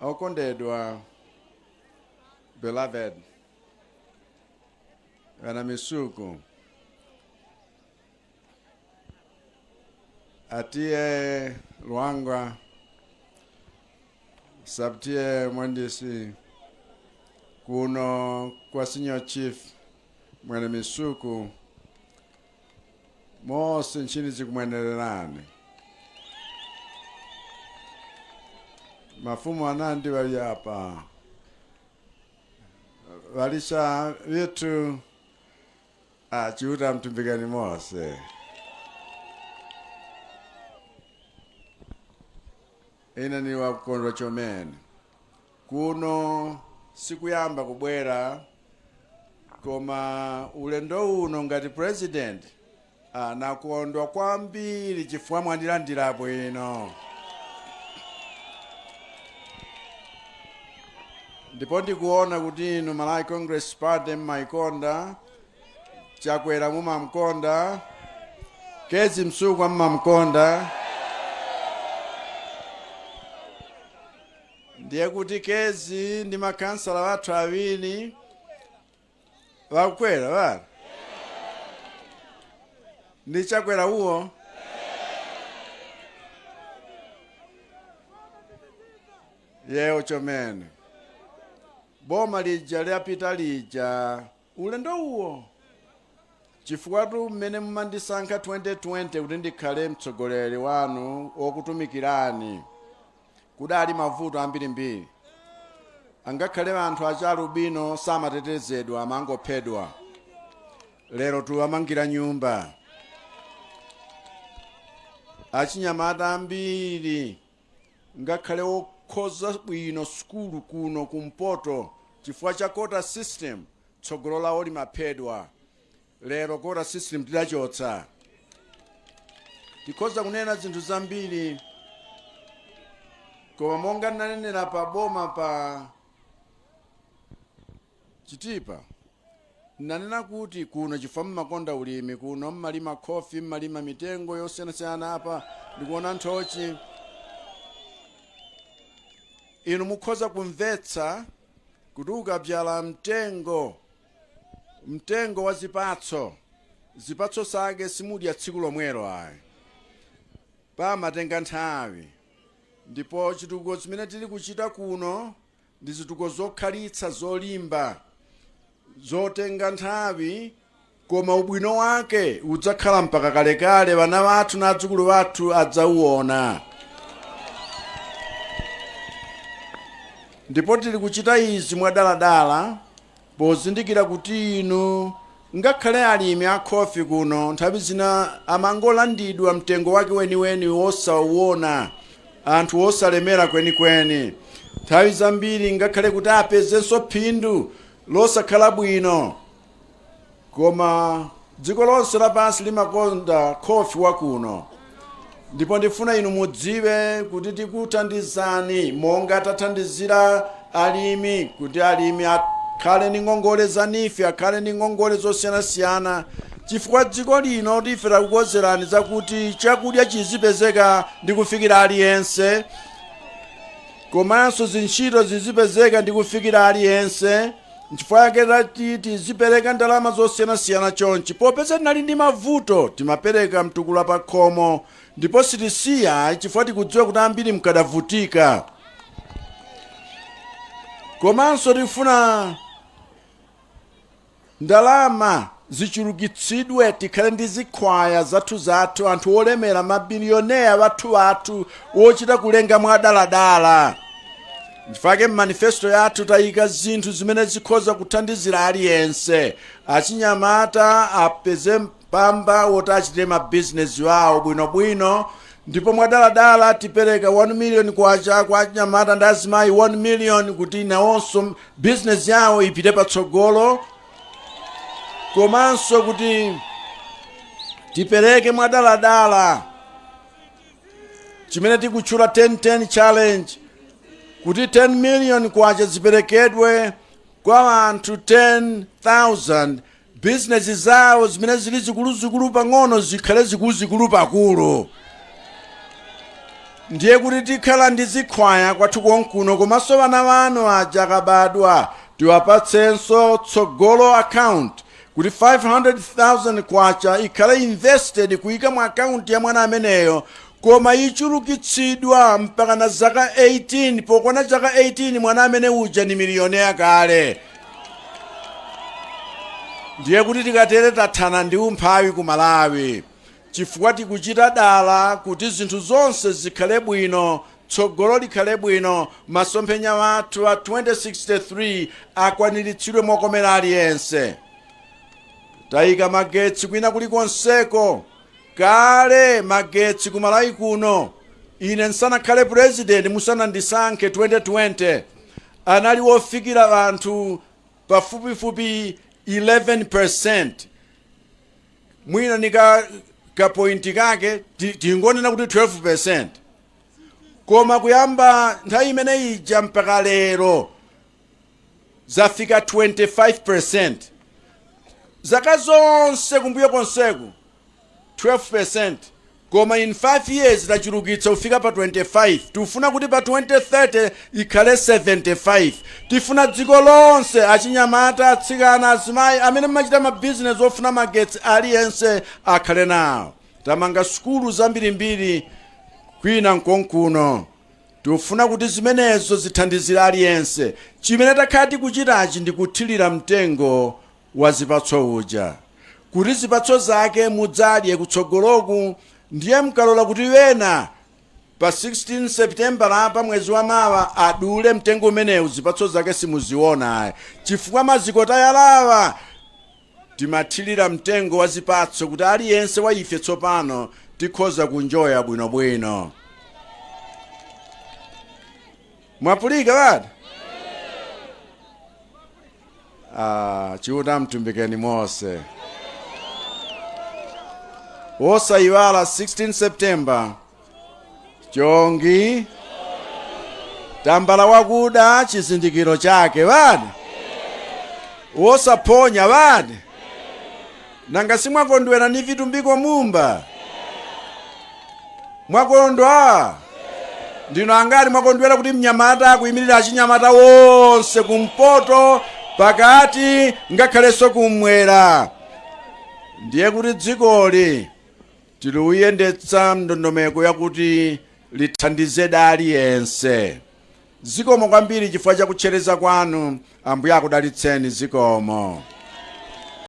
Okondedwa, beloved Bana Misuku, Atiye Luangwa, Sabtie Mwandisi, kuno kwa Senior Chief Mwene Misuku, mose nchini zikumwenererani. Mafumu anandi bali apa valisha vitu achiuta mtumbikani mose. Ine ni wakukondwa chomene kuno sikuyamba kubwera, koma ulendo uno ngati president nakondwa kwambiri chifukwa mwandilandira bwino. Ndipo ndikuona kuti inu Malawi Congress Party mmaikonda, Chakwera mumamkonda, Kezzie Msukwa mmamkonda. Ndiye kuti Kezzie ndi makansala wathu awiri vakukwera vari ndi Chakwera uwo yewo chomene boma lija lyapita lija ulendo uwo, chifukwa tu mmene mumandisankha 2020 kuti ndikhale mtsogoleri wanu wokutumikirani, kudali mavuto ambirimbiri. Angakhale anthu achalubino samatetezedwa, amangophedwa. Lero tuwamangira nyumba. Achinyamata ambiri ngakhale okhoza bwino sukulu kuno kumpoto, chifukwa cha quota system tsogolo lawo limaphedwa. Lero quota system tidachotsa. Tikhoza kunena zinthu zambiri, koma monga ndinanenera pa boma pa Chitipa, ndinanena kuti kuno chifukwa mmakonda ulimi kuno, mmalima khofi, mmalima mitengo yosiyanasiyana, apa ndikuona nthochi. Inu mukhoza kumvetsa kuti ukabzala mtengo wa zipatso, zipatso zake simudya tsiku lomwelo ayi, pamatenga nthawi. Ndipo chitukuko chimene tili kuchita kuno ndi zitukuko zokhalitsa, zolimba, zotenga nthawi, koma ubwino wake udzakhala mpaka kalekale, vana vathu na adzukulu vathu adzauona. Ndipo tili kuchita izi mwadaladala pozindikira kuti inu ngakhale alimi a khofi kuno nthawi zina amangolandidwa mtengo wake weniweni wosauona, anthu osalemera kwenikweni nthawi zambiri, ngakhale kuti apezenso phindu losakhala bwino, koma dziko lonse lapansi limakonda khofi wakuno. Ndipo ndifuna inu mudziwe kuti tikuthandizani monga tathandizira alimi, kuti alimi akhale ndi ngongole za NEEF, akhale ndi ngongole zosiyanasiyana, chifukwa dziko lino ife takukonzerani zakuti chakudya chizipezeka ndi kufikira aliyense, komanso zintchito zizipezeka ndi kufikira aliyense. Nchifukwa yake tati tizipereka ndalama zosiyanasiyana chonchi. Popeza tinali ndi mavuto, timapereka mtukula pa khomo, ndipo sitisiya chifukwa tikudziwa kuti ambiri mkadavutika. Komanso tifuna ndalama zichulukitsidwe, tikhale ndi zikhwaya zathu zathu, anthu olemera, mabilioneya wathu wathu wochita kulenga mwadaladala. Nchifukwa mmanifesto yathu tayika zinthu zimene zikhoza kuthandizira aliyense. Achinyamata apeze mpamba woti achite mabizinesi awo bwinobwino, ndipo mwadaladala tipereka 1 million kwacha kwa achinyamata ndi azimayi 1 million kuti nawonso bizinesi yawo ipite patsogolo. Komanso kuti tipereke mwadaladala chimene tikutchula 10-10 challenge, kuti 10 million kwacha ziperekedwe kwa anthu 10,000, bizinesi zawo zimene zili zikuluzikulu pang'ono zikhale zikuluzikulu pakulu. Ndiye kuti tikhala ndi zikhwaya kwathu konkuno, komanso vana vanu aja akabadwa tiwapatsenso Tsogolo Account, kuti 500,000 kwacha ikhale invested, kuyika mu akaunti ya mwana ameneyo, koma ichulukitsidwa mpaka na zaka 18. Pokwana zaka 18, mwana amene uja ni millionaire kale. Ndiye kuti tikatere tathana ndi umphawi ku Malawi, chifukwa tikuchita dala kuti zinthu zonse zikhale bwino, tsogolo likhale bwino, masomphenya wathu a 2063 akwaniritsidwe mokomera aliyense. Tayika magetsi kwina kulikonseko. Kale magetsi ku Malawi kuno, ine nsanakhale president, musanandisankhe 2020, anali wofikira anthu pafupifupi 11%, mwina nika ka point kake, tingonena kuti 12%. Koma kuyamba nthawi imene ija mpaka lero zafika 25%. Zaka zonse kumbuyo konseku 12%, koma in 5 years tachulukitsa kufika pa 25. Tifuna kuti pa 2030 ikhale 75. Tifuna dziko lonse, achinyamata, atsikana, azimayi amene mmachita mabizinesi ofuna magetsi, aliyense akhale nawo. Tamanga sukulu zambirimbiri kwina nkonkuno. Tikufuna kuti zimenezo zithandizire aliyense. Chimene takhala tikuchitachi ndi kuthirira mtengo wa zipatso uja, kuti zipatso zake mudzadye kutsogoloku. Ndiye mkalola kuti wena pa 16 September apa, mwezi wa mawa, adule mtengo umenewu, zipatso zake simuziona, chifukwa maziko tayalawa timathirira mtengo wa zipatso, kuti aliyense wa ife tsopano tikhoza kunjoya bwinobwino. Mwapulika bati? Ah, Chiuta mtumbikeni mose. Wosayiwala 16 September, chongi tambala wakuda, chizindikiro chake vadi, wosaphonya vadi. Nanga simwakondwera ni Vitumbiko Mumba? Mwakondwa ndino angati? Mwakondwera kuti mnyamata akuyimirira achinyamata wonse kumpoto, pakati, ngakhalenso kumwera? Ndiye kuti dzikoli tiliuyendetsa ndondomeko yakuti lithandize aliyense. Zikomo kwambiri chifukwa cha kutchereza kwanu. Ambuye akudalitseni. Zikomo.